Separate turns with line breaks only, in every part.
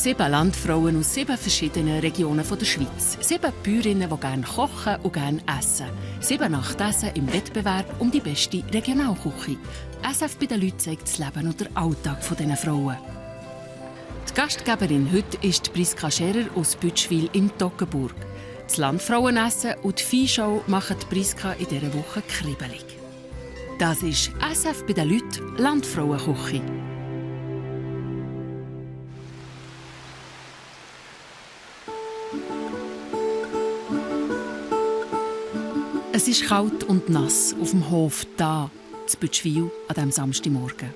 7 Landfrauen aus 7 verschiedenen Regionen der Schweiz. 7 Bäuerinnen, die gerne kochen und gerne essen. 7 Nachtessen im Wettbewerb um die beste Regionalküche. SF bei den Leuten zeigt das Leben und den Alltag dieser Frauen. Die Gastgeberin heute ist Priska Scherer aus Bütschwil in Toggenburg. Das Landfrauenessen und die Viehschau machen Priska in dieser Woche kribbelig. Das ist SF bei den Leuten Landfrauenküche. Es ist kalt und nass auf dem Hof da, in Bütschwil, an diesem Samstagmorgen.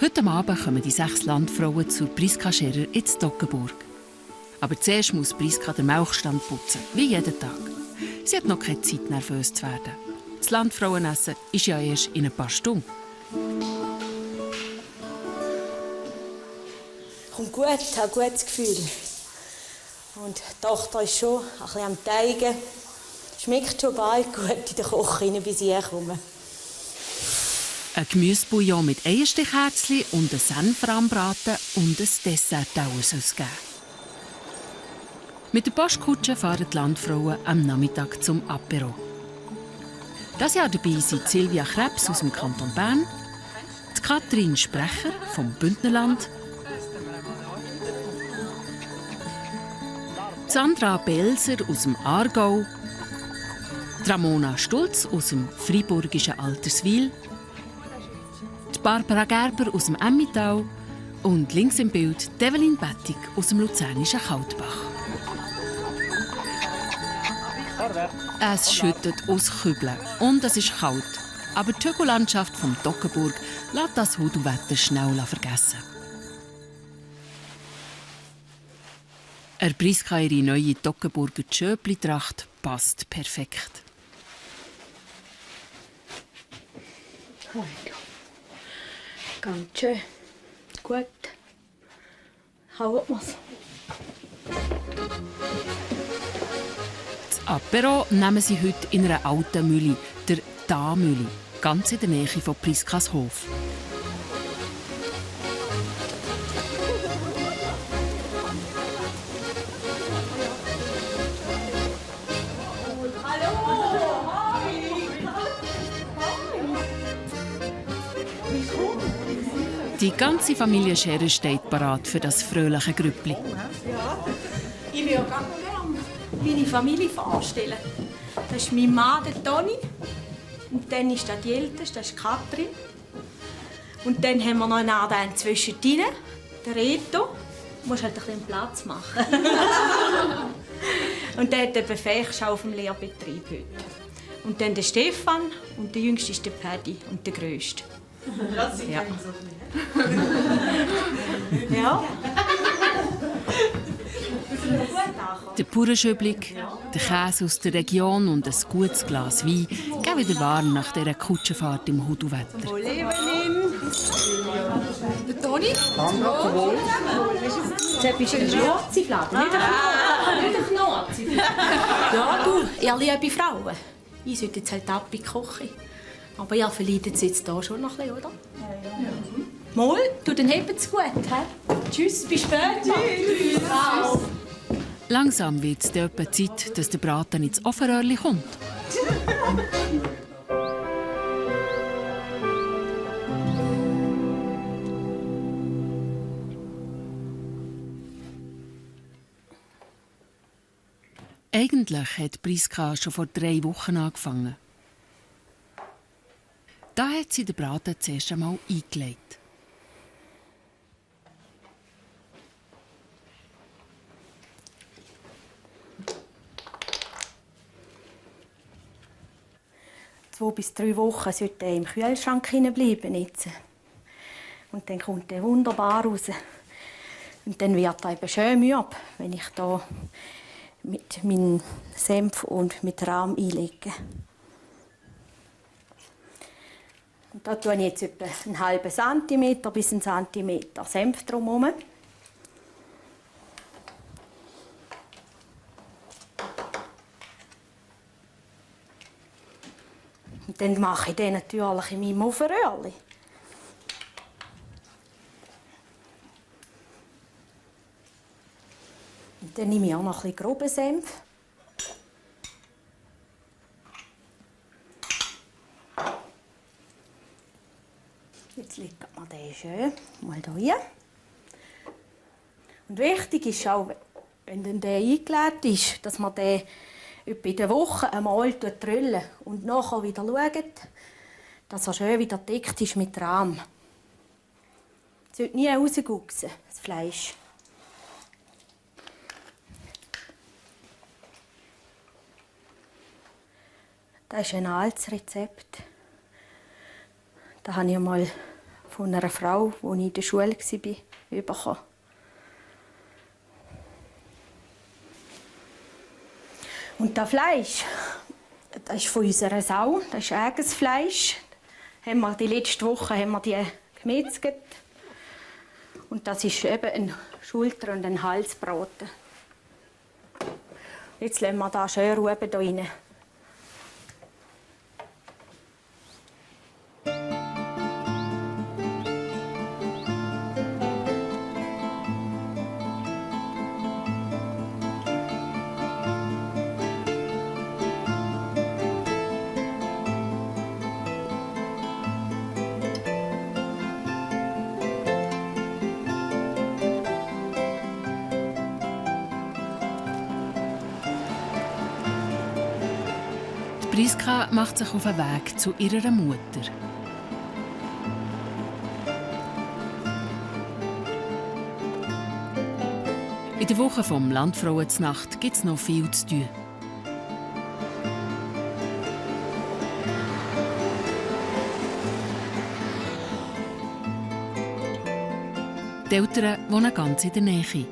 Heute Abend kommen die 6 Landfrauen zu Priska Scherer in Toggenburg. Aber zuerst muss Priska den Milchstand putzen, wie jeden Tag. Sie hat noch keine Zeit, nervös zu werden. Das Landfrauenessen ist ja erst in ein paar Stunden.
Kommt gut, ich habe ein gutes Gefühl. Und die Tochter ist schon ein bisschen am Teigen. Schmeckt schon bald gut in der Küche, bis ich komme.
Ein Gemüsebouillon mit Eierstechherzli und ein Senfrahmbraten und ein Dessert soll es geben. Mit der Postkutsche fahren die Landfrauen am Nachmittag zum Apéro. Das Jahr dabei sind Silvia Krebs aus dem Kanton Bern, die Katrin Sprecher vom Bündnerland, Sandra Belser aus dem Aargau, Ramona Stulz aus dem freiburgischen Alterswil, die Barbara Gerber aus dem Emmental und links im Bild Evelyn Bettig aus dem luzernischen Kaltbach. Es schüttet aus Kübeln und es ist kalt. Aber die Hügellandschaft vom Toggenburg lässt das Hudelwetter schnell vergessen. Priska ihre neue Toggenburger Tschöpli-Tracht passt perfekt.
Ganz schön. Gut. Haut mir's.
Das Apéro nehmen sie heute in einer alten Mühle, der Da-Mühle, ganz in der Nähe von Priskas Hof. Die ganze Familie Scherer steht parat für das fröhliche Grüppli.
Ja, ich würde gerne meine Familie vorstellen. Das ist mein Mann, der Toni. Und dann ist das die Älteste, das ist Katrin. Und dann haben wir noch einen anderen zwischendrin, der Reto. Du musst halt ein bisschen Platz machen. Und der hat eine Befähigschau auf dem Lehrbetrieb heute. Und dann der Stefan und der Jüngste ist der Paddy und der Grösste. Ja. Ja.
Der Bauernschöblig, der Käse aus der Region und ein gutes Glas Wein geben wieder warm nach dieser Kutschenfahrt im Hudelwetter.
Der Toni?
Jetzt bist du eine Schnorziflagge, nicht eine Knorzi. Ja, du, ihr liebe Frauen, ich sollte jetzt halt ab in die Küche. Aber ihr verleidet es jetzt hier schon noch ein bisschen, oder? Ja. Mal, du, dann habt's gut. He? Tschüss, bis später. Tschüss.
Langsam wird es etwa Zeit, dass der Braten ins Ofenröhrchen kommt. Eigentlich hat Priska schon vor 3 Wochen angefangen. Da hat sie den Braten zuerst einmal eingelegt.
Zwei bis 3 Wochen sollte er im Kühlschrank bleiben. Und dann kommt er wunderbar raus. Und dann wird er eben schön müde, wenn ich da mit meinem Senf und mit Rahm einlege. Und da tue ich jetzt etwa einen halben Zentimeter bis einen Zentimeter Senf drumherum. Und dann mache ich den natürlich in meinem Ofenröhrchen. Dann nehme ich auch noch ein bisschen groben Senf. Jetzt legt man den schön mal hier. Und wichtig ist auch, wenn dann der eingelegt ist, dass man den etwa in der Woche einmal trüllen und nachher wieder schaut, dass er schön wieder dick ist mit Rahm. Es sollte nie rausgucken, das Fleisch. Das ist ein altes Rezept. Das habe ich einmal von einer Frau, als ich in der Schule war, bekommen. Und das Fleisch, das ist von unserer Sau, das ist eigenes Fleisch. Die letzte Woche haben wir die gemetzelt. Und das ist eben ein Schulter- und ein Halsbraten. Jetzt lassen wir das schön ruhen hier rein.
Priska macht sich auf den Weg zu ihrer Mutter. In der Woche vom Landfrauenznacht gibt es noch viel zu tun. Die Eltern wohnen ganz in der Nähe.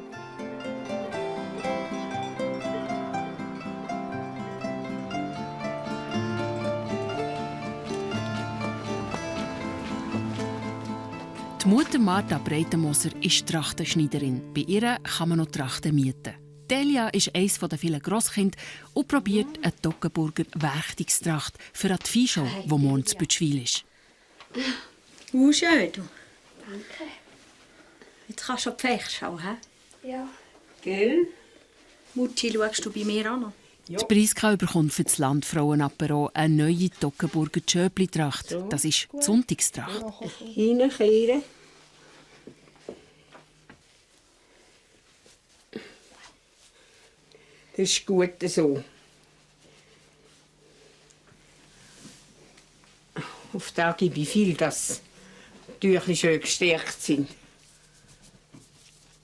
Die Mutter Martha Breitenmoser ist Trachtenschneiderin. Bei ihr kann man noch Trachten mieten. Delia ist eines der vielen Grosskinder und probiert eine Toggenburger Werchtungstracht für die Viehshow, die morgen zu Bütschwil ist.
Schön, du. Danke. Jetzt kannst du auf die Pfech schauen, he?
Ja.
Gell? Mutti, schaust du bei mir an?
Die Priska bekommt für das Landfrauenapero eine neue Toggenburger Tschöpli-Tracht. Das ist die Sonntagstracht.
Hineinkehren. Das ist gut so. Auf da gebe ich viel, dass die Tücher schön gestärkt sind.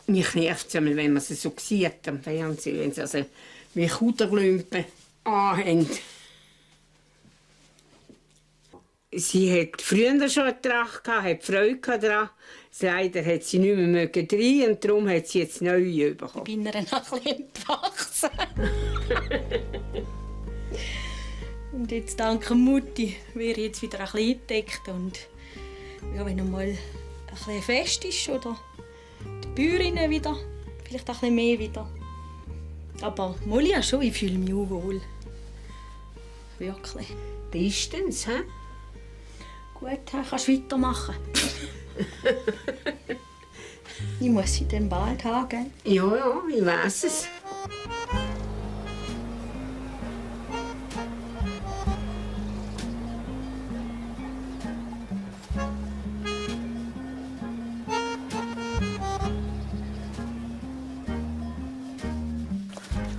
Mich nervt es einmal, wenn man sie so sieht am Fernsehen, wenn sie also wie Kuderlümpen anhängen. Sie hat früher schon eine Tracht gehabt, hat Freude daran. Leider hat sie nicht mehr rein und darum hat sie jetzt neue bekommen.
Ich bin ihr noch ein bisschen entwachsen. Und jetzt dank Mutti wäre ich jetzt wieder ein bisschen eingedeckt. Und ja, wenn einmal ein bisschen fest ist oder die Bäuerinnen wieder, vielleicht ein bisschen mehr wieder. Aber Molly schon, ich fühle mich auch wohl. Wirklich.
Bestens, hä?
Gut, kannst du weitermachen. Ich muss sie dann bald haben.
Ja, ja, ich weiss es.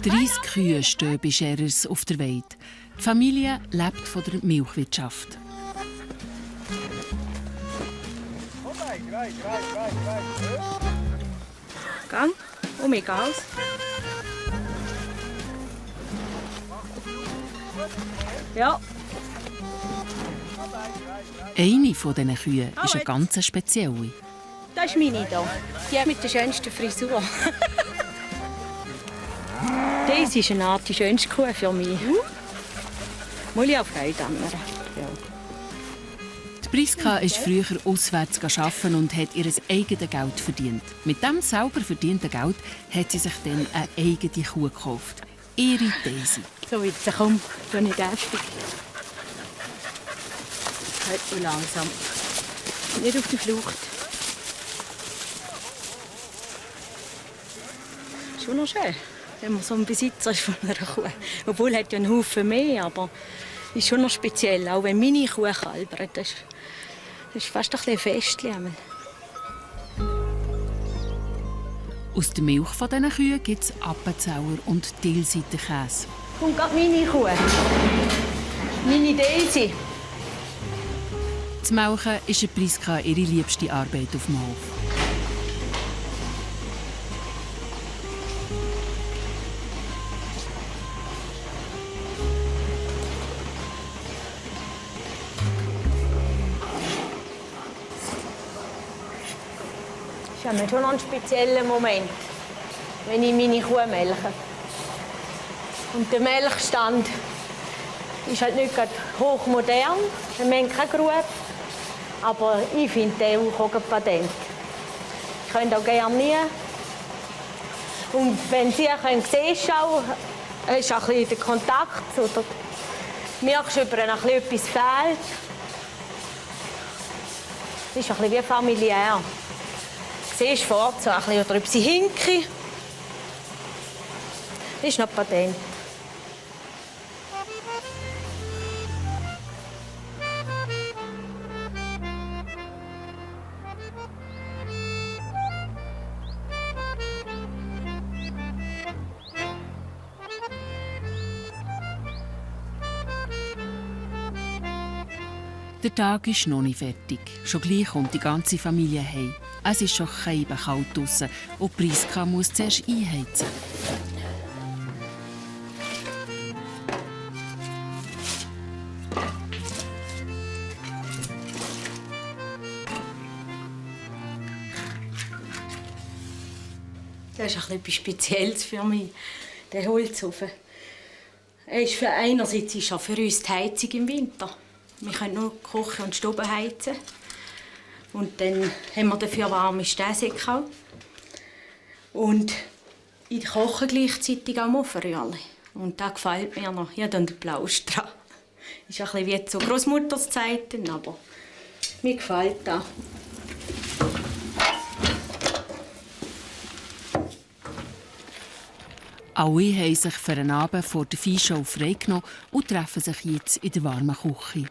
«30 Kühe stehen bei Scherers auf der Weide. Die Familie lebt von der Milchwirtschaft.
Gang, mir geht's. Ja.
Eine von diesen Kühen ist eine ganz spezielle.
Das ist meine hier. Die mit der schönsten Frisur. Das ist eine Art die schönste Kuh für mich. Muss ich auch Freude an mir. Ja.
Die Priska ist früher auswärts arbeiten und hat ihr eigenes Geld verdient. Mit dem selber verdienten Geld hat sie sich dann eine eigene Kuh gekauft. Ihre Daisy.
So, jetzt komm, tu nicht heftig. Halt du langsam. Nicht auf die Flucht. schon noch schön, wenn man so ein Besitzer ist von einer Kuh. Obwohl, hat ja einen Haufen mehr, aber ist schon noch speziell. Auch wenn meine Kuh kalbert, das ist fast ein bisschen ein Festchen.
Aus der Milch von diesen Kühen gibt es Appenzauer und Tilsiter-Käse.
Kommt gerade meine Kuh. Meine Daisy.
Das Melken ist für Priska ihre liebste Arbeit auf dem Hof.
Das ist schon ein spezieller Moment, wenn ich meine Kuh melke. Und der Melkstand ist halt nicht gerade hochmodern, der Melkergrube. Aber ich finde den auch patent. Ich könnte auch gerne nie. Und wenn Sie sehen können, ist ein bisschen der Kontakt. Oder merkst du, ob etwas fehlt. Es ist ein bisschen wie familiär. Du siehst fort, so ein bisschen, oder ob sie hinken. Das ist noch patent.
Der Tag ist noch nicht fertig. Schon gleich kommt die ganze Familie heim. Es ist schon kalt draussen und Priska muss zuerst einheizen.
Das ist etwas Spezielles für mich, der Holzofen. Einerseits ist er für uns die Heizung im Winter. Wir können nur kochen und Stube heizen. Und dann haben wir dafür warme Stässäcke. Und ich koche gleichzeitig auch Mofferrührli. Und das gefällt mir noch. Ich habe dann den Plausch dran. Ist ein bisschen wie zu Großmutterszeiten, aber mir gefällt das.
Alle haben sich für einen Abend vor der Viehshow freigenommen und treffen sich jetzt in der warmen Küche.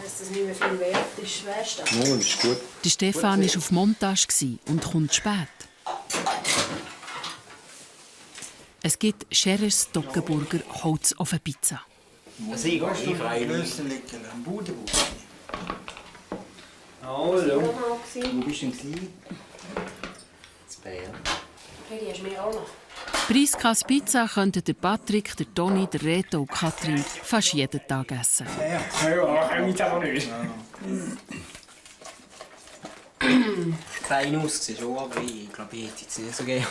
Heisst das nicht mehr viel wert? Ist schwerst.
Oh, das ist gut.
Der Stefan war auf Montage und kommt spät. Es gibt Scherers Toggenburger Holzofenpizza.
Also ich gehe freilich. Hallo. Wo bist du denn? Das Bär.
Die hast du mir auch noch.
Priskas Pizza könnten der Patrick, der Toni, der Reto und Katrin fast jeden Tag essen.
Ja, kann ich auch nicht. Klein ausgesehen schon, aber ich glaube, ich hätte es nicht so gerne.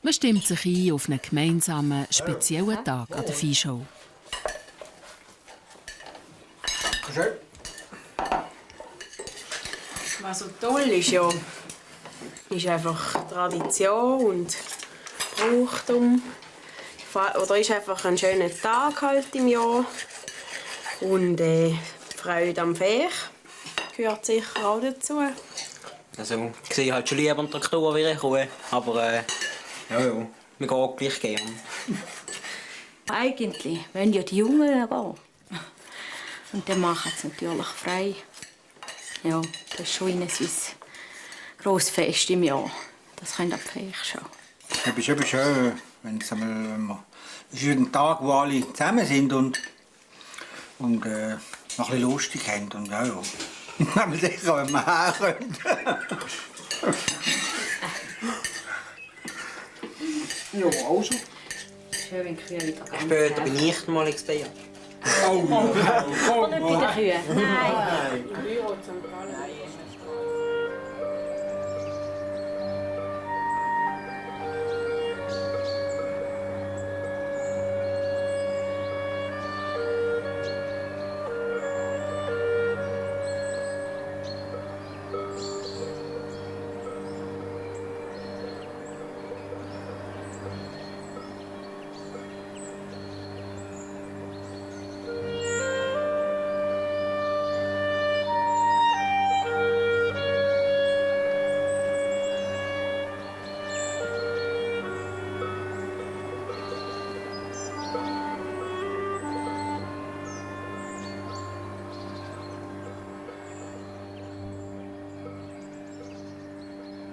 Man stimmt sich ein auf einen gemeinsamen, speziellen Tag an der Viehshow.
Schön.
Was so toll ist, ja, ist einfach Tradition und Brauchtum. Oder ist einfach ein schöner Tag halt im Jahr. Und Freude am Viech gehört sicher auch dazu.
Also, ich sehe halt schon lieber einen Traktor wie eine Kuh, aber ja, wir gehen auch gleich gerne.
Eigentlich wollen ja die Jungen gehen. Und dann machen sie natürlich frei. Ja, das ist schon ein grosses Fest im Jahr. Das können auch die Viecher schon.
Es ist eben schön, wenn es ein Tag, wo alle zusammen sind und noch ein bisschen lustig haben. Und ja, wenn man sich auch immer herkommt.
Ja, also.
Schön, wenn die Kühe wieder ganz
Später bin ich mal ins Theater.
Und nicht bei den Kühen. Nein.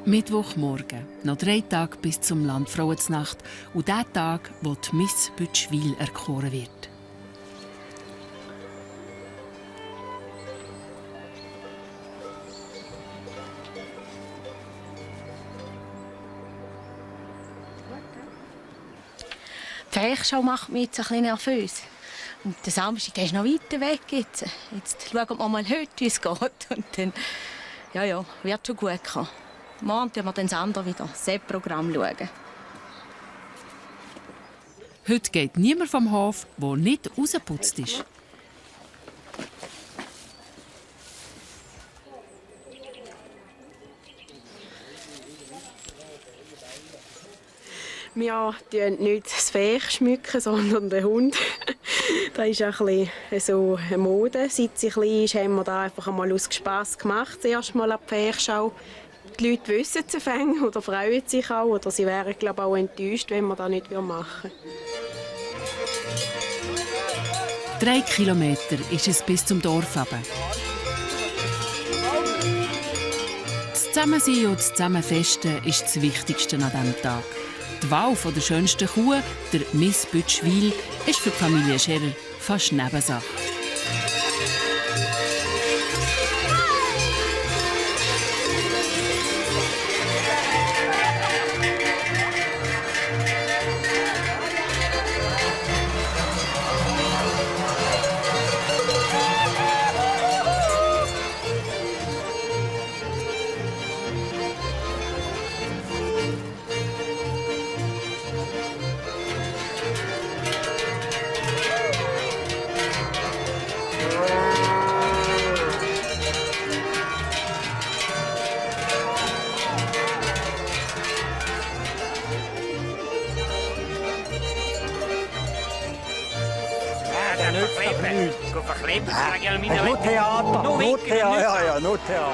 Mittwochmorgen, noch 3 Tage bis zum Landfrauenznacht und der Tag, wo die Miss Bütschwil erkoren wird.
Die Fächschau macht mich jetzt ein bisschen nervös. Und der Samstag, der ist noch weiter weg jetzt. Jetzt schauen wir mal heute, wie es geht. Und dann, ja, wird schon gut kommen. Morgen schauen wir dann das andere wieder, das Sepp-Programm schauen.
Heute geht niemand vom Hof, der nicht rausgeputzt ist.
Wir schmücken nicht das Fäch, sondern den Hund. Das ist ein bisschen so eine Mode. Seit sie klein ist, haben wir da einfach einmal aus Spass gemacht. Zuerst mal an die Fächschau. Die Leute wissen es oder freuen sich auch. Oder sie wären, glaube ich, auch enttäuscht, wenn wir das nicht machen würden.
3 Kilometer ist es bis zum Dorf runter. Das Zusammensein und das Zusammenfesten ist das Wichtigste an diesem Tag. Die Wahl der schönsten Kuh, der Miss Bütschwil, ist für die Familie Scherer fast Nebensache.
Nur Theater, nur Theater, ja, nur Theater.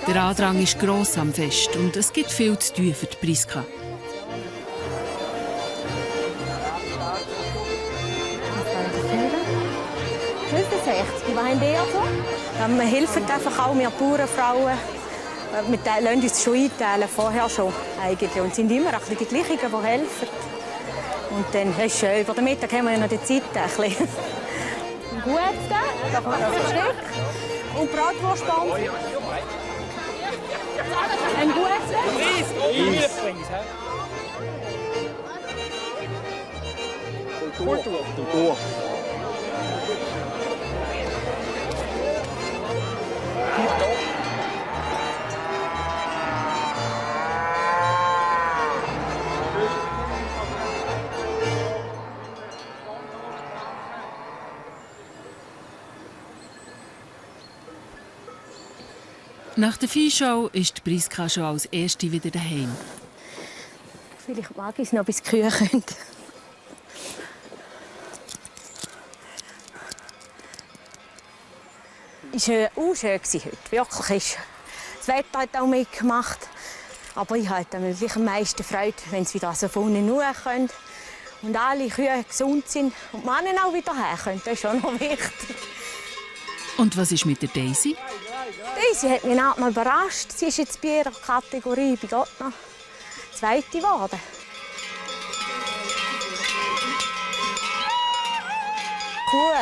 Der Andrang ist gross am Fest und es gibt viel zu tun für die Priska.
Was haben die so? Wir helfen einfach auch, wir Bauernfrauen. Wir lassen uns schon einteilen, vorher schon eigentlich. Und sind immer die gleichen, die helfen. Und dann ist schön. Über den Mittag haben wir noch die Zeit. Ein gut, da kommt noch ein Stück. Und Bratwurstband. Ein gutes.
Kultur.
Nach der Viehschau ist die Priska schon als Erste wieder daheim.
Vielleicht mag ich es noch, bis die Kühe können. Es war auch schön heute. Wirklich. Das Wetter hat auch mitgemacht. Aber ich habe wirklich am meisten Freude, wenn es wieder so vorne nur können. Und alle Kühe gesund sind und die Männer auch wieder her können. Das ist schon noch wichtig.
Und was ist mit der Daisy?
Daisy hat mich noch mal überrascht. Sie ist jetzt bei ihrer Kategorie bei Gott noch Zweite geworden. Kuh,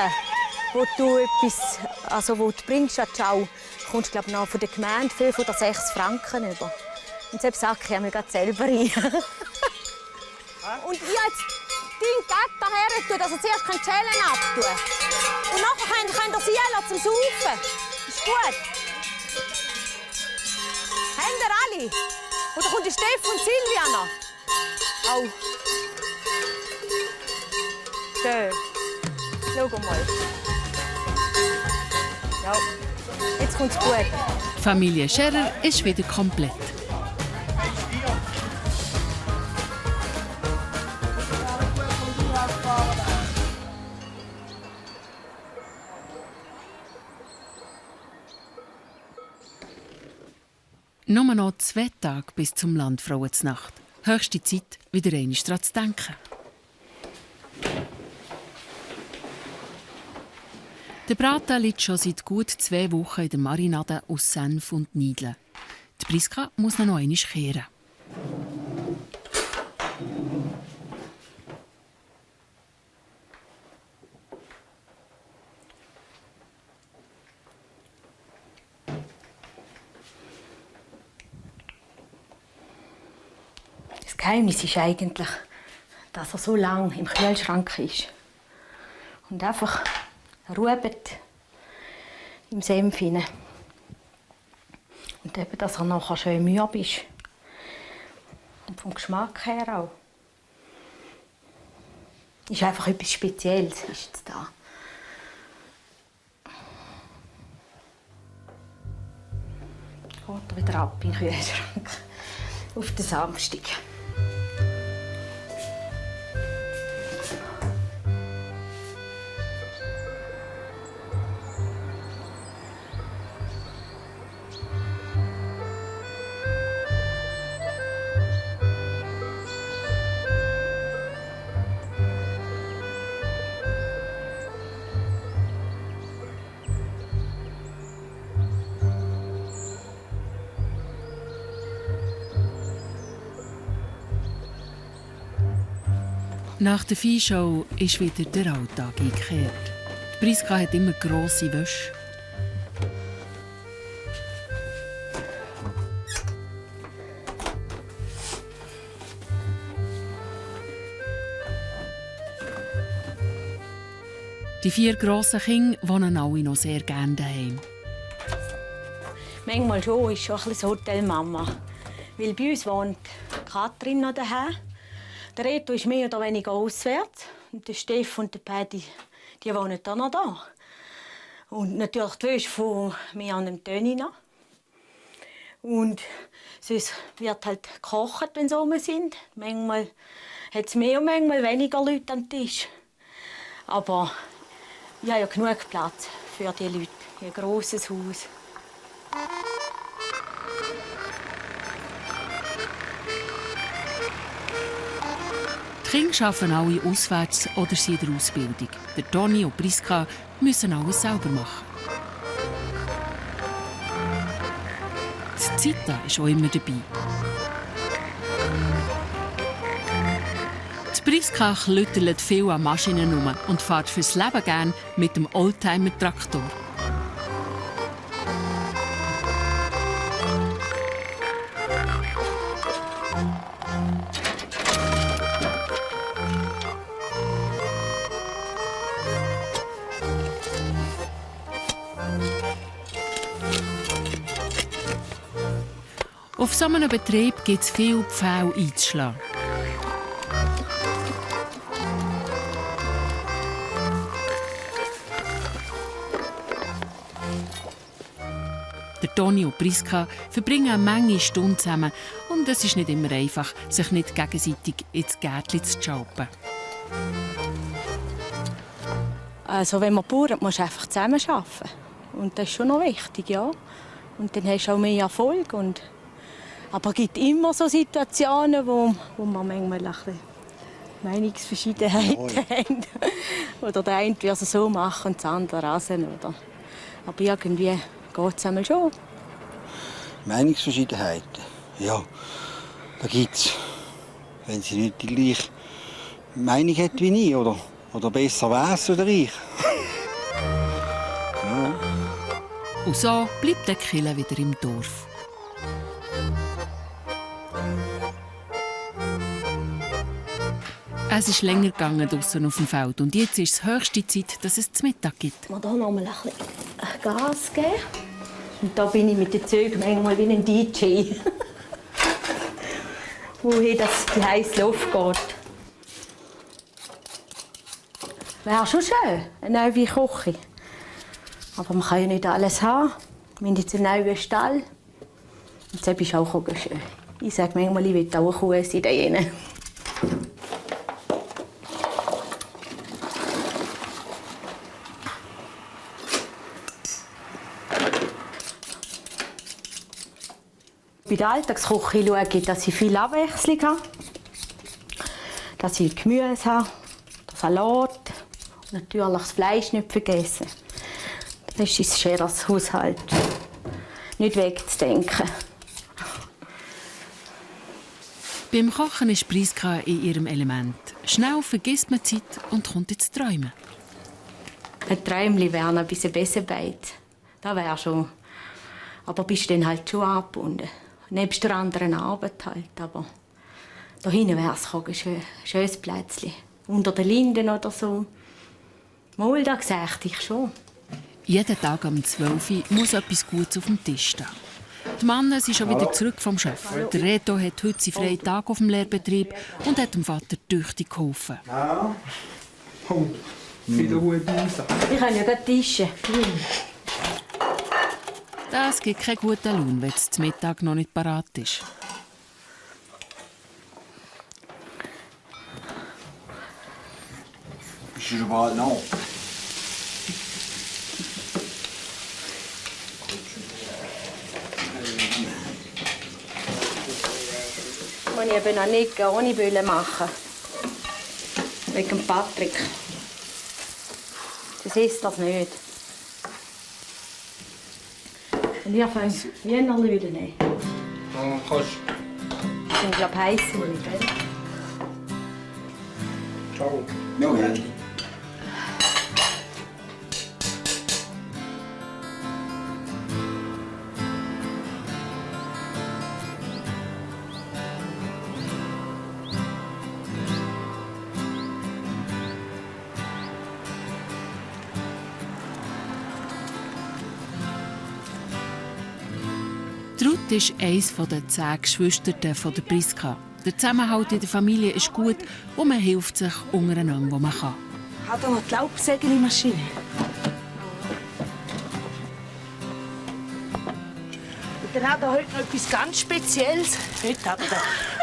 wo du etwas, also wo du bringst an die Schau, kommst du noch von der Gemeinde 5 oder 6 Franken über. Und selbst sage ich mir gerade selber rein. Und ich jetzt dein Gatter her tun, dass er zuerst die Schellen abtun. Und nachher könnt ihr sie alle zum Saufen. Ist gut. Haben ihr alle? Oder kommt die Steff und Silvia noch? Au. Schön. Schau mal. Ja, jetzt kommt's gut.
Die Familie Scherer ist wieder komplett. Nur noch 2 Tage bis zum Landfrauenznacht. Höchste Zeit, wieder einmal daran zu denken. Der Braten liegt schon seit gut 2 Wochen in der Marinade aus Senf und Niedeln. Die Priska muss ihn noch einmal kehren.
Das Geheimnis ist eigentlich, dass er so lange im Kühlschrank ist. Und einfach ruht im Senf hinein. Und eben, dass er nachher schön mürb ist. Und vom Geschmack her auch. Ist einfach etwas Spezielles ist jetzt da. Geht er wieder ab in den Kühlschrank. Auf den Samstag.
Nach der Viehshow ist wieder der Alltag eingekehrt. Die Priska hat immer grosse Wäsche. Die 4 grossen Kinder wohnen alle noch sehr gerne daheim.
Manchmal schon, ist schon ein bisschen Hotelmama. Weil bei uns wohnt Katrin noch daheim. Der Reto ist mehr oder weniger auswärts. Und der Steff und der Paddy, die wohnen dann noch da. Und natürlich die Wäsche von mir und dem Töni noch. Und sonst wird halt gekocht, wenn sie rum sind. Manchmal hat es mehr und manchmal weniger Leute am Tisch. Aber ich habe ja genug Platz für die Leute. Ein grosses Haus.
Die Kinder arbeiten alle auswärts oder sind in der Ausbildung. Der Toni und Priska müssen alles selber machen. Die Zita ist auch immer dabei. Die Priska klüttelt viel an Maschinen herum und fährt fürs Leben gern mit dem Oldtimer-Traktor. Auf so einem Betrieb gibt es viel Pfähle einzuschlagen. Der Toni und Priska verbringen eine Menge Stunden zusammen und es ist nicht immer einfach, sich nicht gegenseitig ins Gärtchen zu schalpen.
Also wenn man bauert, muss man einfach zusammen arbeiten. Und das ist schon noch wichtig, ja. Und dann hast du auch mehr Erfolg. Aber es gibt immer so Situationen, wo man manchmal ein bisschen Meinungsverschiedenheiten haben. Oder der eine wird es so machen und der andere rasen. Oder. Aber irgendwie geht es einmal schon.
Meinungsverschiedenheiten? Ja, da gibt es. Wenn sie nicht die gleiche Meinung hat wie ich, oder besser weiss oder ich. Ja.
Und so bleibt der Kille wieder im Dorf. Es ist länger gegangen draussen auf dem Feld und jetzt ist es höchste Zeit, dass es zu Mittag gibt.
Ich hier noch mal ein bisschen Gas geben. Und da bin ich mit den Zügen manchmal wie ein DJ. Wohin die heiße Luft geht. Wäre schon schön, eine neue Küche. Aber man kann ja nicht alles haben. Wir haben jetzt einen neuen Stall. Und das ist auch schön. Ich sage manchmal, ich will auch eine Kuh sein. bei der Alltagsküche schaue ich, dass ich viel Abwechslung habe. Dass ich Gemüse habe, den Salat und natürlich das Fleisch nicht vergessen. Das ist Scheras Haushalt. Nicht wegzudenken.
Beim Kochen ist Priska in ihrem Element. Schnell vergisst man die Zeit und kommt ins Träumen.
Ein Träumchen wäre ein bisschen besser beit. Das wäre schon. Aber bist dann halt schon angebunden. Nebst der anderen Arbeit halt. Aber da hinten wäre es ein schönes Plätzchen. Unter den Linden oder so. Mal, das sehe ich schon.
Jeden Tag um 12 Uhr muss etwas Gutes auf dem Tisch stehen. Die Männer sind schon wieder zurück vom Chef. Der Reto hat heute seinen freien Tag auf dem Lehrbetrieb und hat dem Vater tüchtig geholfen.
Ja. Und wieder gut raus.
Ich kann ja gerade tischen.
Das gibt keinen guten Lohn, wenn es zum Mittag noch nicht parat ist.
Bist du schon bald noch?
Kann ich eben noch nicht ohne Bülle machen. Wegen Patrick. Das ist das nicht. Und ich fange Wienerli wieder nehmen.
Kannst
Das sind, glaube ich, heisse, gell?
Ciao. Ja, ja.
Ruth ist eines der 10 Geschwister von der Priska. Der Zusammenhalt in der Familie ist gut und man hilft sich untereinander, wo man kann.
Hat er noch die Laubsägemaschine? Und dann hat er heute noch etwas ganz Spezielles. Heute hat er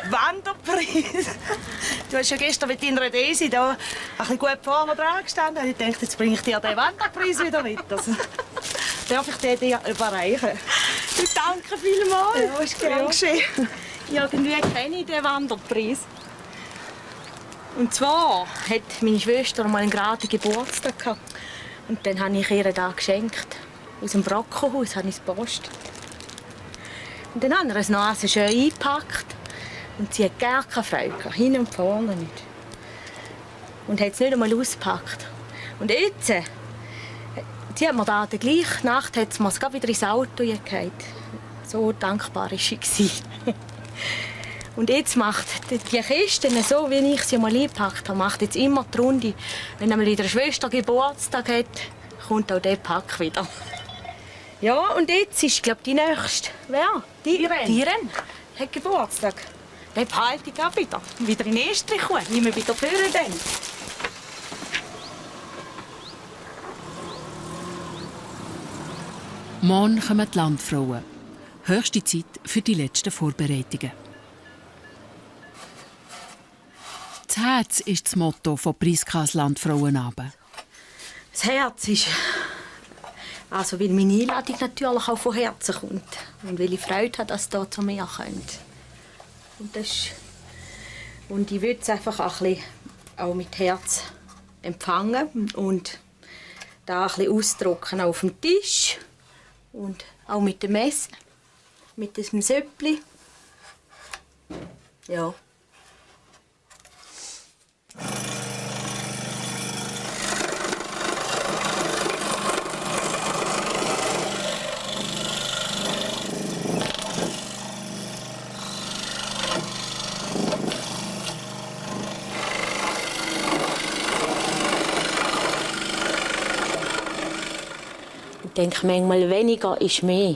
den Wanderpreis. Du hast ja gestern mit deiner Daisy da ein bisschen gut vorne dran gestanden. Ich dachte, jetzt bringe ich dir den Wanderpreis wieder mit. Also, darf ich den dir überreichen?
Danke vielmals.
Ja, ist gern geschehen.
Irgendwie kenne ich den Wanderpreis. Und zwar hat meine Schwester mal einen geraden Geburtstag gehabt. Und dann habe ich ihr da geschenkt. Aus dem Brockenhaus habe ich es gepostet. Und dann haben wir es noch schön eingepackt. Und sie hat gar keine Freude gehabt, hin und vorne nicht. Und hat es nicht einmal ausgepackt. Und jetzt, sie hat mir da die gleiche Nacht hat sie mir es wieder ins Auto gehalten. So dankbar war sie. Und jetzt macht die Kiste, so wie ich sie mal eingepackt habe, macht jetzt immer die Runde. Wenn einmal ihre Schwester Geburtstag hat, kommt auch der Pack wieder. Ja, und jetzt ist, glaube ich, die nächste. Wer? Die Irene hat Geburtstag. Den behalte ich auch wieder. Wieder in Estrich kommen, wie wir wieder führen dann.
Morgen kommen die Landfrauen. Höchste Zeit für die letzten Vorbereitungen. Das Herz ist das Motto von Priskas Landfrauenabend.
Das Herz ist... Also, weil meine Einladung natürlich auch von Herzen kommt. Und weil ich Freude habe, dass ihr zu mir kommt. Und ich würde es einfach auch, ein bisschen auch mit Herz empfangen und da ein bisschen ausdrucken auf dem Tisch und auch mit dem Messer, mit diesem Söppli. Ja. Ich denke manchmal, weniger ist mehr.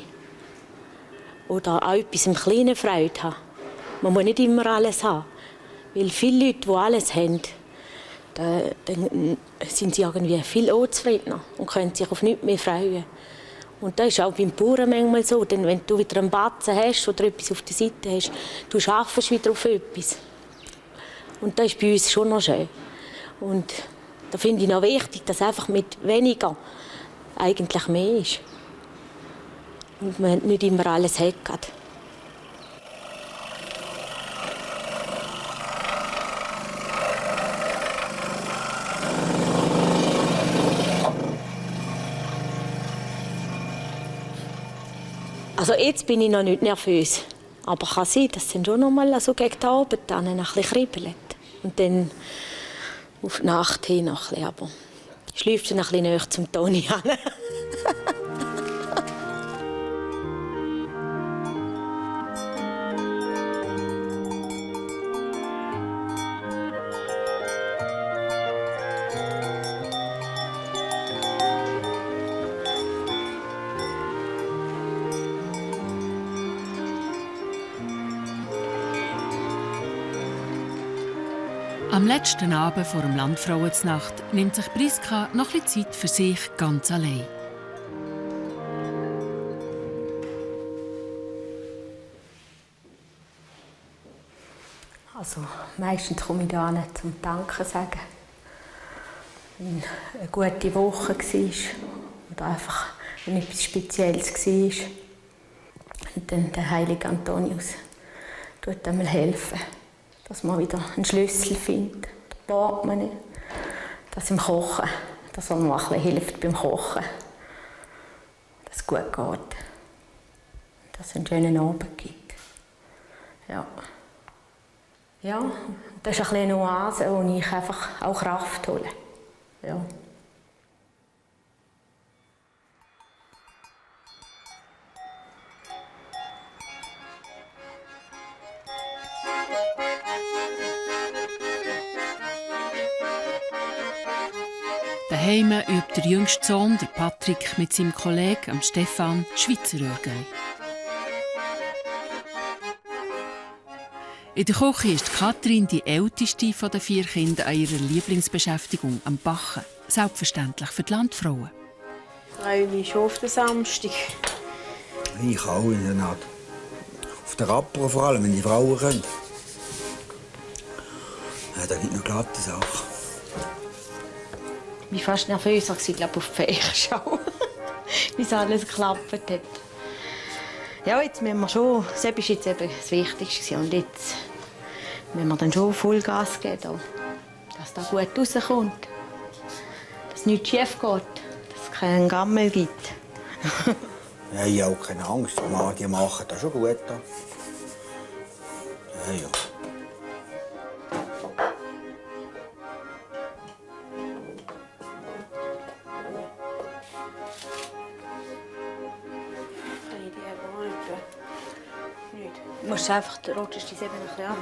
Oder auch etwas im Kleinen Freude haben. Man muss nicht immer alles haben. Weil viele Leute, die alles haben, dann sind sie irgendwie viel unzufriedener und können sich auf nichts mehr freuen. Und das ist auch beim Bauern manchmal so. Denn wenn du wieder einen Batzen hast oder etwas auf der Seite hast, du arbeitest wieder auf etwas. Und das ist bei uns schon noch schön. Und da finde ich noch wichtig, dass einfach mit weniger eigentlich mehr ist. Und man nicht immer alles hat. Also jetzt bin ich noch nicht nervös. Aber kann sein, dass es dann schon noch mal so gegen den Abend dann ein bisschen kribbelt. Und dann auf die Nacht hin noch ein bisschen. Aber schläft dann ein bisschen näher zum Toni an.
Am letzten Abend vor dem Landfrauenznacht nimmt sich Priska noch etwas Zeit für sich ganz allein.
Also meistens komme ich da hin, zum Danke sagen. Wenn eine gute Woche war oder einfach wenn etwas Spezielles war. Und dann der heilige Antonius tut einmal helfen, dass man wieder einen Schlüssel findet. Der Portemonnaie, dass im Kochen, dass er mir ein bisschen hilft beim Kochen. Dass es gut geht. Dass es einen schönen Abend gibt. Ja. Ja, das ist eine Oase, wo ich einfach auch Kraft hole. Ja.
Daheim übt der jüngste Sohn, der Patrick, mit seinem Kollegen Stefan Schweizerörgel. In der Küche ist Kathrin die älteste der 4 Kinder an ihrer Lieblingsbeschäftigung am Backen. Selbstverständlich für die Landfrauen.
Freue mich schon auf den Samstag.
Ich auch in der Nacht. Auf der Rapper vor allem, wenn die Frauen können. Ja, da gibt noch glatte Sachen.
Ich war fast nervöser, glaube auf die Fächerschau, wie es alles geklappt hat. Ja, jetzt müssen wir schon, das war jetzt eben das Wichtigste. Und jetzt müssen wir dann schon Vollgas geben, dass das gut rauskommt. Dass nichts schief geht, dass es keinen Gammel gibt.
Ja, ich habe auch keine Angst. Die machen das schon gut. Ja, ja.
Du musst einfach, rutschst die Säbel ein bisschen ab.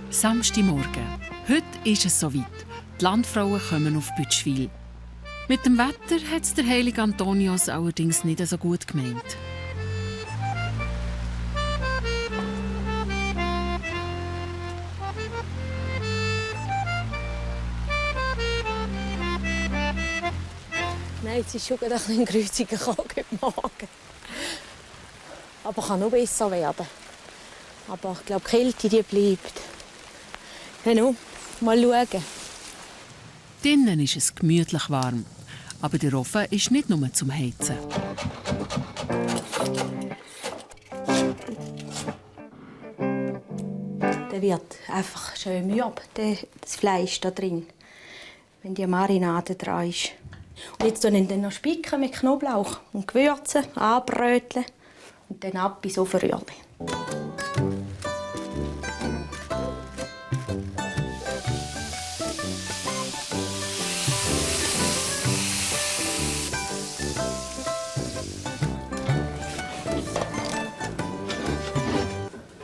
Samstagmorgen. Heute ist es soweit. Die Landfrauen kommen auf Bütschwil. Mit dem Wetter hat es der heilige Antonius allerdings nicht so gut gemeint.
Nein, jetzt ist schon ein bisschen ein grüsiger heute Morgen. Aber kann noch besser werden. Aber ich glaube, die Kälte die bleibt. Genau, mal schauen.
Drinnen ist es gemütlich warm. Aber der Ofen ist nicht nur zum Heizen.
Der wird einfach schön mürb, das Fleisch da drin, wenn die Marinade dran ist. Und jetzt tun wir noch spicken mit Knoblauch und Gewürzen, anbröteln und dann ab ins Ofenrührli.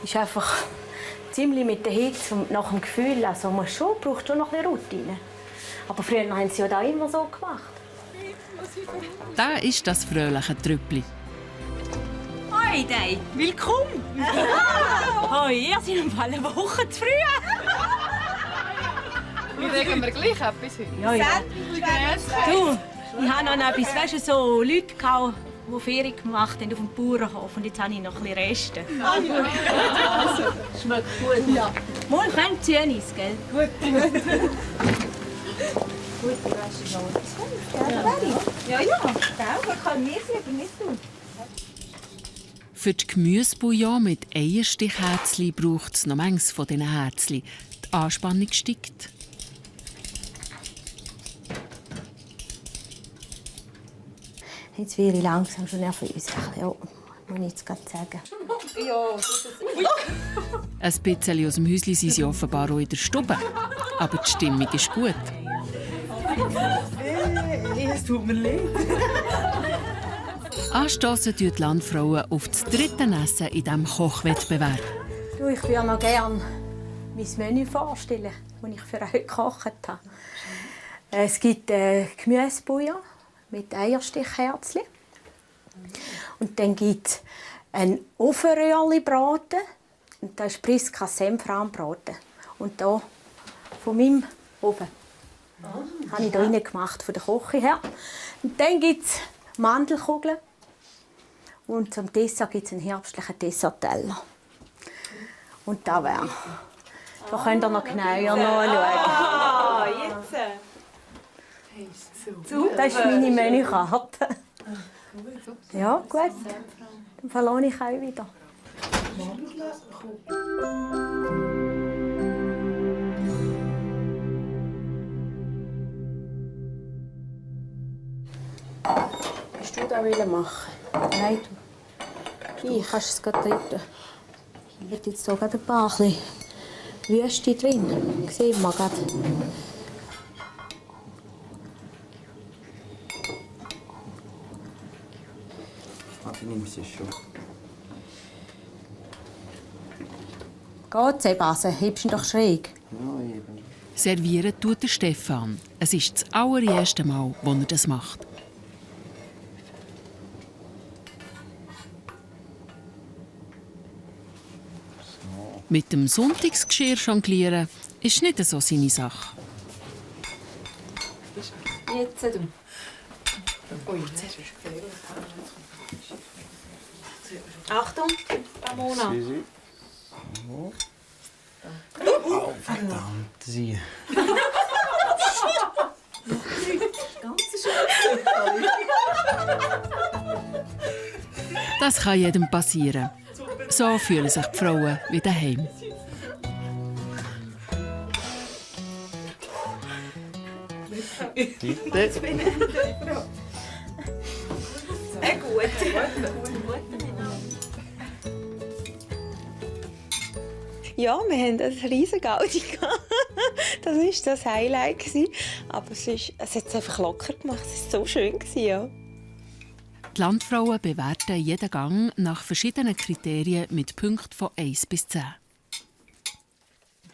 Ist einfach ziemlich mit der Hitze und nach dem Gefühl, also man braucht schon noch ein bisschen Routine. Aber früher haben sie ja da immer so gemacht.
Da ist das fröhliche Trüppli.
Hoi, Dei. Willkommen. Hoi, ihr seid im Fall eine Woche zu früh.
Wie legen wir gleich etwas heute?
Ja. Du, ich habe noch etwas, weißt du, so Leute gehabt, die Ferien gemacht haben auf dem Bauernhof. Und jetzt habe ich noch ein bisschen Reste. Also, schmeckt gut. Ja. Mal kommt Zünis, gell? Gut. Gut, du weißt noch etwas kommt. Ja, ja. Man kann mir sehen, aber nicht du.
Für die Gemüsebouillon mit Eierstichherzli braucht es noch manches von diesen Herzli. Die Anspannung steigt.
Jetzt werde ich langsam schon nervös. Ja, muss ich jetzt gerade sagen.
Ein bisschen aus dem Häuschen sind sie offenbar auch in der Stube. Aber die Stimmung ist gut.
Es tut mir leid.
Anstossen tun die Landfrauen auf das 3. Essen in diesem Kochwettbewerb.
Du, ich würde noch gerne mein Menü vorstellen, das ich für euch gekocht habe. Es gibt Gemüsebouillon mit Eierstichherzli. Und dann gibt es ein Ofenröhrli-Braten. Und da ist Priska Senfrahmbraten. Und hier von meinem Ofen. Habe ich hier rein gemacht, von der Küche her. Und dann gibt es Mandelkugeln. Und zum Dessert gibt es einen herbstlichen Dessertteller. Und da wäre. Da könnt ihr noch genauer nachschauen.
Super.
Das ist meine Menükarte. Ja, gut. Dann verlohne ich euch wieder.
Willst du das machen?
Nein, du. Ich kannst es gerade drin. Ich habe jetzt hier gerade ein paar Würste drin. Sehen wir gerade.
Ich nehme sie schon.
Geht, Sebastian? Hebst du ihn doch schräg.
Ja, eben.
Servieren tut der Stefan. Es ist das allererste Mal, dass er das macht. Mit dem Sonntagsgeschirr jonglieren ist nicht so seine Sache.
Jetzt du. Achtung, Ramona.
Oh, verdammt, sie.
Das kann jedem passieren. So fühlen sich die Frauen wie daheim.
Ja, wir hatten ein riesiges Gaudi. Das war das Highlight. Aber es hat es einfach locker gemacht. Es war so schön. Ja.
Die Landfrauen bewerten jeden Gang nach verschiedenen Kriterien mit Punkten von 1 bis 10.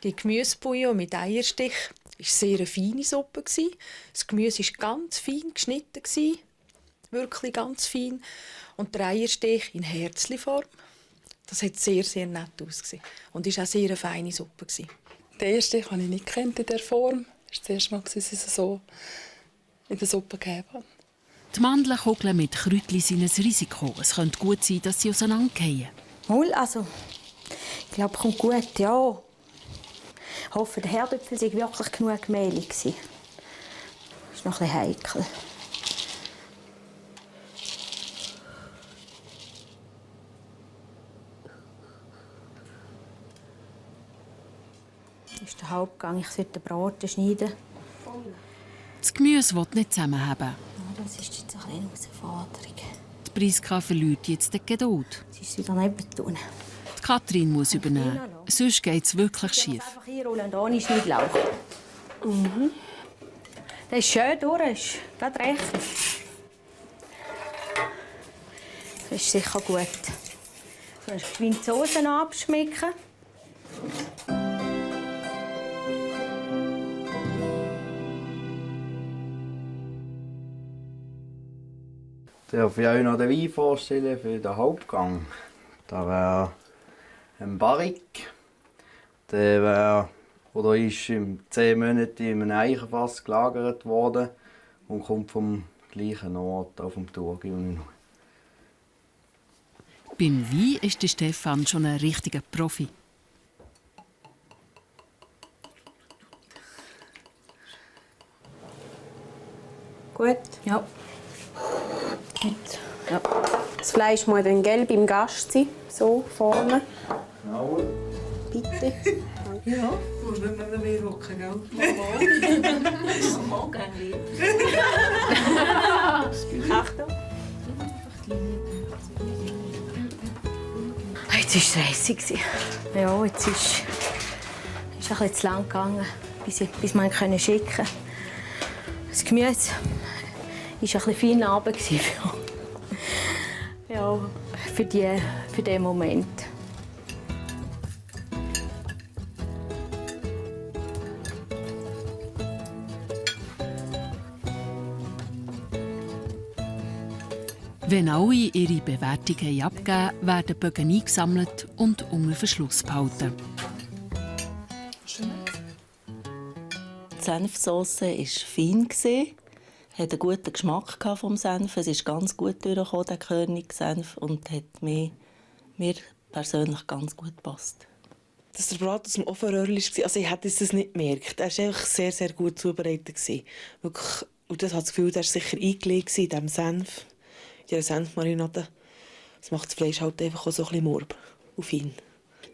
Die Gemüsebouillon mit Eierstich war sehr eine feine Suppe. Das Gemüse war ganz fein geschnitten. Wirklich ganz fein. Und der Eierstich in Herzliform. Das hat sehr, sehr nett ausgesehen. Und es war auch sehr eine feine Suppe.
Den Eierstich habe ich nicht in dieser Form. Das war das erste Mal, dass ich es so in der Suppe gegeben habe.
Die Mandelkugeln mit Kräutchen sind ein Risiko. Es könnte gut sein, dass sie auseinanderfallen.
Mal, also, ich glaube, kommt gut, ja. Ich hoffe, der Herdöpfel war wirklich genug mehlig. Das ist noch ein bisschen heikel. Das ist der Hauptgang. Ich sollte den Braten schneiden.
Das Gemüse will nicht zusammenhaben.
Das ist jetzt eine Herausforderung.
Die Priska verliert jetzt die Geduld.
Sie ist wieder neben tun.
Die Katrin muss übernehmen. Sonst geht es wirklich schief.
Einfach einrollen, ohne Schnittlauch. Das ist schön durch. Ist gerade recht. Das ist sicher gut. So, geschwind die Soße noch abschmecken.
Darf ich euch noch den Wein vorstellen für den Hauptgang? Da wäre ein Barrique. Der wäre, oder ist 10 Monate in einem Eichenfass gelagert worden und kommt vom gleichen Ort, auch vom Thurgau.
Beim Wein ist der Stefan schon ein richtiger Profi.
Gut? Ja. Gut. Ja.
Das Fleisch muss dann gelb im Gast sein, so vorne. Bitte.
Ja, muss man noch mehr hocken, gell?
Mama, gerne.
Achtung.
Jetzt war es reissig. Ja, jetzt ist ein bisschen zu lang gegangen, bis wir ihn schicken konnten. Das Gemüse war ein bisschen fein Abend für diesen Moment.
Wenn alle ihre Bewertungen abgeben, werden die Bögen eingesammelt und unter Verschluss behalten.
Die Senfsauce war fein, hat einen guten Geschmack vom Senf. Es ist ganz gut durchgekommen, der Königssenf, und hat mir persönlich ganz gut gepasst.
Dass der Braten aus dem Ofenröhrchen war, also ich hätte das nicht gemerkt. Er war einfach sehr, sehr gut zubereitet. Wirklich, und das hat das Gefühl, er war sicher eingelegt in diesem Senf. In dieser Senfmarinade. Das macht das Fleisch halt einfach auch so ein bisschen murb und fein.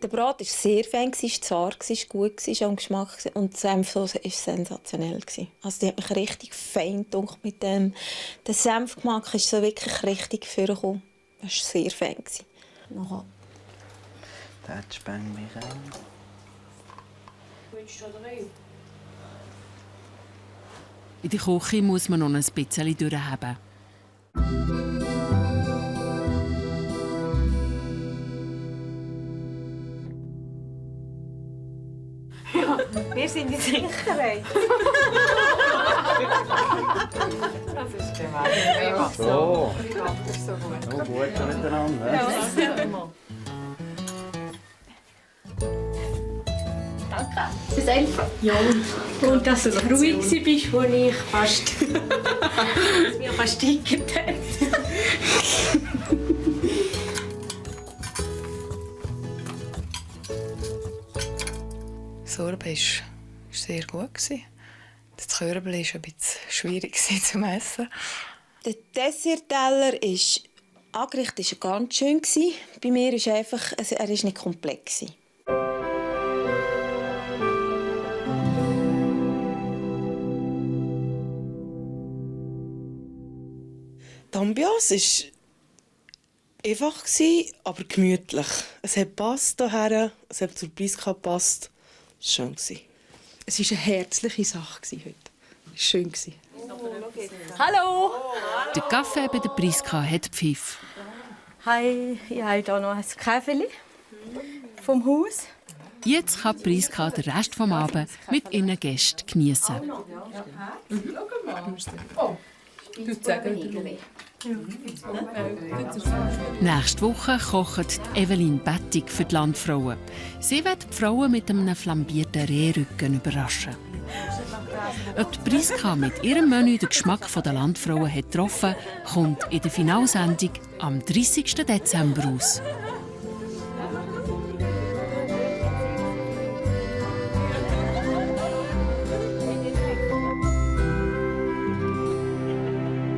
Der Brat war sehr fein, war zart, war gut, war am Geschmack. Und die Senfsoße war sensationell. Also die hat mich richtig fein gedunkt mit dem. Der Senfgeschmack ist so wirklich richtig vorgekommen. Das war sehr fein. Nachher.
Das spängt mich an.
In der Küche muss man noch ein bisschen durchhaben.
Ja, wir sind in Sicherheit.
Das ist gemein.
So.
So gut.
Oh, gut miteinander.
Ja.
Danke.
Das Elf. Ja. Und dass du ruhig warst, wo ich mir fast getickt habe.
Das Sorbe war sehr gut. Das Körbel war ein bisschen schwierig zu essen.
Der Dessertteller ist angerichtet, war ganz schön. Bei mir ist einfach, also er ist nicht komplex.
Die Ambiance war einfach, aber gemütlich. Es hat gepasst hierher, es hat zur Priska gepasst. Es war schön.
Es war eine herzliche Sache heute. Es war schön.
Hallo!
Der Kaffee bei der Priska hat Pfiff.
Hi, ich habe hier noch ein Käferli vom Haus.
Jetzt kann Priska den Rest des Abends mit ihren Gästen geniessen. Nächste Woche kocht Evelyn Bettig für die Landfrauen. Sie wird die Frauen mit einem flambierten Rehrücken überraschen. Ob die Priska mit ihrem Menü den Geschmack der Landfrauen hat getroffen, kommt in der Finalsendung am 30. Dezember raus.